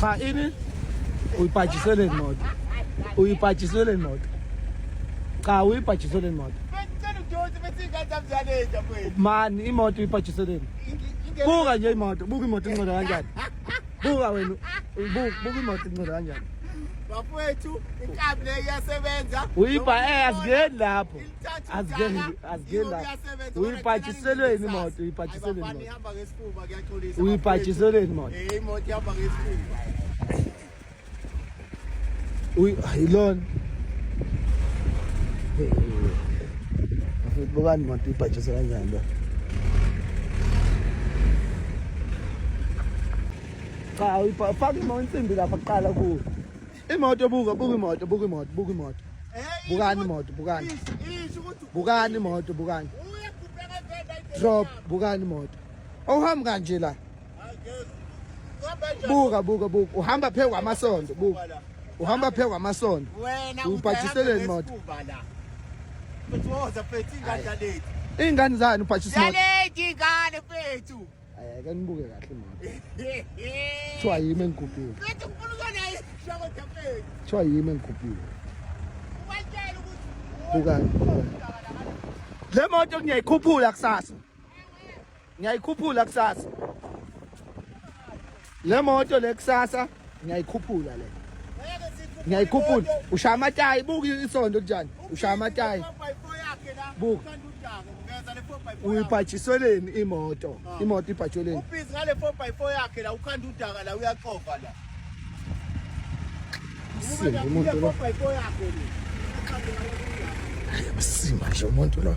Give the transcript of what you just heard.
Cha, ini uyibhajiseleni imoto? Uyibhajiseleni imoto? Cha, uyibhajiseleni imoto? Bengicela udonsi bethi ingane zami ziyalenja mfethu. Mani, imoto uyibhajiseleni? Buka nje imoto, buka imoto incola kanjani. Buka wena, buka imoto incola kanjani. Bafowethu, inkabi le iyasebenza. Uyibha azingeni lapho. Azingeni, azingeni lapho. Uyibhajiselweni imoto? Uyibhajiselweni imoto? Ihamba ngesifuba, kuyaxolisa. Uyibhajiselweni imoto? Eh, imoto ihamba ngesifuba. Uy, ayilona. Bafethu, bukani imoto ibhajiswe kanjani lo. Cha, uyifaka imoto insimbi lapha kuqala kuwo. Imoto, buka, buka imoto, buka imoto, buka imoto. Bukani imoto, bukani. Isho ukuthi Bukani imoto, bukani. uyagubheka vele. Drop, bukani imoto. Awuhambi kanje la. Buka, buka, buka. Uhamba phezu kwamasondo, buka. Uhamba phezu kwamasondo. Wena Uyibhajiseleni imoto? la. Mfethu, woza mfethu, ingane zaleti. Iy'ngane zani ubhajisa imoto? Zaleti ingane mfethu. Ayi, ake nibuke kahle imoto. Kuthiwa yimi engigubhile. Mfethu, ngifuna ukona isho kodwa mfethu. Kuthiwa yimi engigubhile. Ubatshela ukuthi Bukani, bukani. Le moto ngiyayikhuphula kusasa. Ngiyayikhuphula kusasa. Le moto le kusasa ngiyayikhuphula le. Ngiyayikhuphula. Ushaya amatayi, buka isondo linjani. Ushaya amatayi. Buka. Uyibhajiseleni imoto? Imoto ibhajweleni? Ubhizi ngale 4x4 yakhe la, ukhanda udaka la, uyaxova la. Simba umuntu lo. 4x4 yakhe le. Simba nje umuntu lo.